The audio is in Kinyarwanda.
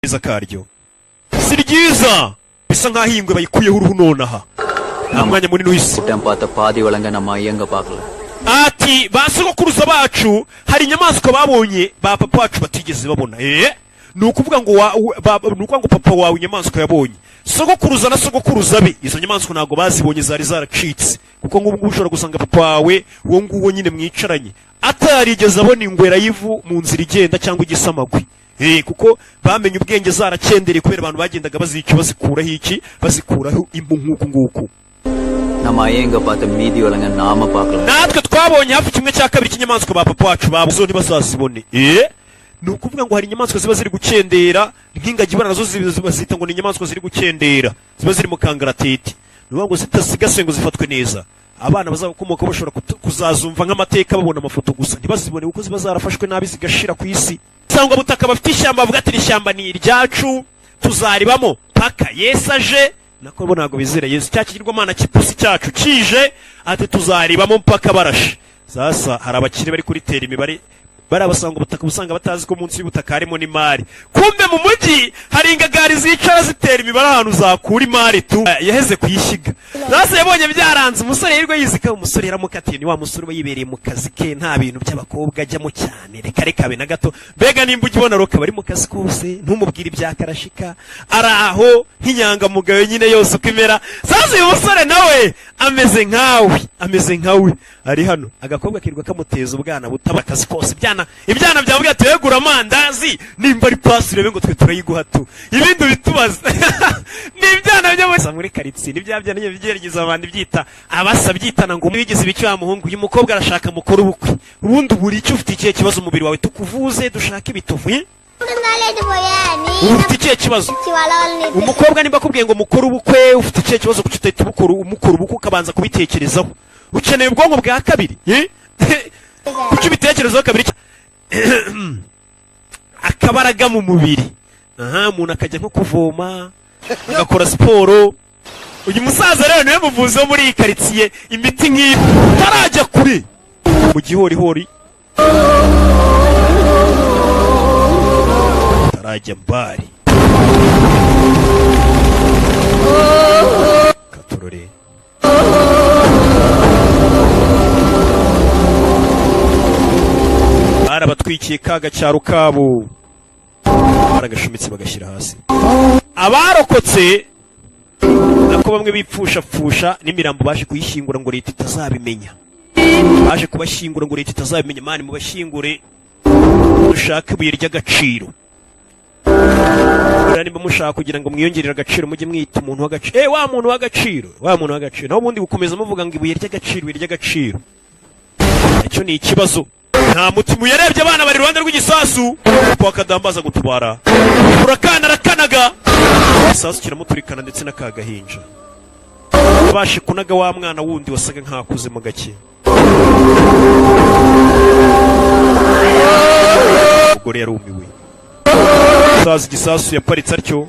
Keza karyo si ryiza, bisa nk'aho iyi ngwe bayikuyeho uruhu nonaha, nta mwanya munini w'isi. கூட்டம் பார்த்த பாதி விலங்க நம்ம ஐயங்க பார்க்கல. Ati ba sogokuruza bacu hari inyamaswa babonye ba papa wacu batigeze babona. Ni ukuvuga ngo ni ukuvuga ngo papa wawe inyamaswa yabonye, sogokuruza na sogokuruza be izo nyamaswa ntabwo bazibonye, zari zaracitse. Kuko nk'ubu ngubu ushobora gusanga papa wawe uwo nguwo nyine mwicaranye atarigeze abona ingwera y'ivu mu nzira igenda cyangwa igisamagwe. Kuko bamenye ubwenge zarakendereye kubera abantu bagendaga bazica, bazikuraho iki, bazikuraho impu nk'uku nguku. நம்ம ஐயங்க பார்த்த மீதி விலங்க நாம பார்க்கல. Natwe twabonye hafi kimwe cya kabiri cy'inyamaswa ba papa wacu babo zo ntibazazibone. Ni ukuvuga ngo hari inyamaswa ziba ziri gukendera nk'ingagi, bana nazo bazita ngo ni inyamaswa ziri gukendera, ziba ziri mu kangaratete. Ni ukuvuga ngo zitasigasiwe ngo zifatwe neza, abana bazabakomokaho bashobora kuzazumva nk'amateka, babona amafoto gusa, ntibazibone kuko ziba zarafashwe nabi zigashira ku isi. Cyangwa butaka bafite ishyamba, bavuga ati iri shyamba ni iryacu, tuzaribamo paka Yesu aje. Nako bo ntabwo bizera Yesu, cya kigirwamana cy'ipusi cyacu kije, ati tuzaribamo mpaka barashe. Sasa hari abakire bari kuritera imibare, bariya basanga ubutaka usanga batazi ko munsi y'ubutaka harimo n'imari. Kumbe mu mujyi hari ingagari zicara zitera imibare ahantu uzakura imari tu. Yaheze kuyishyiga. Sasa yabonye byaranze, umusore yirirwa yizika, umusore yaramukatiye. Ni wa musore uba yibereye mu kazi ke, nta bintu by'abakobwa ajyamo cyane, reka reka be na gato. Mbega nimba ujya ubona roka bari mu kazi kose, ntumubwire ibya karashika, ari aho nk'inyangamugayo nyine yose uko imera. Sasa uyu musore nawe ameze nkawe, ameze nkawe, ari hano agakobwa kirirwa kamuteza ubwana butaba akazi kose. Ibyana ibyana byamubwira ati wegura amandazi, nimba ari pasi urebe ngo twe turayiguha tu, ibindi ubitubaza. Ni ibyana byo muri karitsiye, ni bya byana nyine byerageza abantu byita abasa, byitana ngo bigize ibiki. Wa muhungu, uyu mukobwa arashaka mukora ubukwe. Ubundi ubura icyo ufite, ikihe kibazo umubiri wawe? Tukuvuze, dushake ibitovu, eh? Ubu ufite ikihe kibazo? Umukobwa nimba akubwiye ngo mukore ubukwe, ufite ikihe kibazo? Kuki utahita ubukora, umukora ubukwe ukabanza kubitekerezaho? Ukeneye ubwonko bwa kabiri, eh? Kuki ubitekerezaho kabiri? Akabaraga mu mubiri, aha umuntu akajya nko kuvoma, agakora siporo. Uyu musaza rero niwe muvuzi wo muri iyi karitsiye. Imiti nk'iyi tarajya kure mu gihorihori, tarajya mbari katurore. Barabatwikiye ka gacyaro kabo, baragashumitse bagashyira hasi. Abarokotse nako bamwe bipfushapfusha n'imirambo baje kuyishyingura ngo leta itazabimenya. Baje kubashyingura ngo leta itazabimenya. Mani mubashyingure, dushake ibuye ry'agaciro. Buriya nimba mushaka kugira ngo mwiyongerere agaciro, mujye mwita umuntu w'agaciro, wa muntu w'agaciro, wa muntu w'agaciro. Naho ubundi gukomeza muvuga ngo ibuye ry'agaciro, ibuye ry'agaciro, icyo ni ikibazo. Nta mutima uyarebye. Abana bari iruhande rw'igisasu. Papa kadambaza gutubara urakana, arakanaga igisasu kiramuturikana ndetse n'aka gahinja. Abashe kunaga wa mwana wundi wasaga nk'akuze mu gake. Umugore yarumiwe. Saza igisasu yaparitse atyo.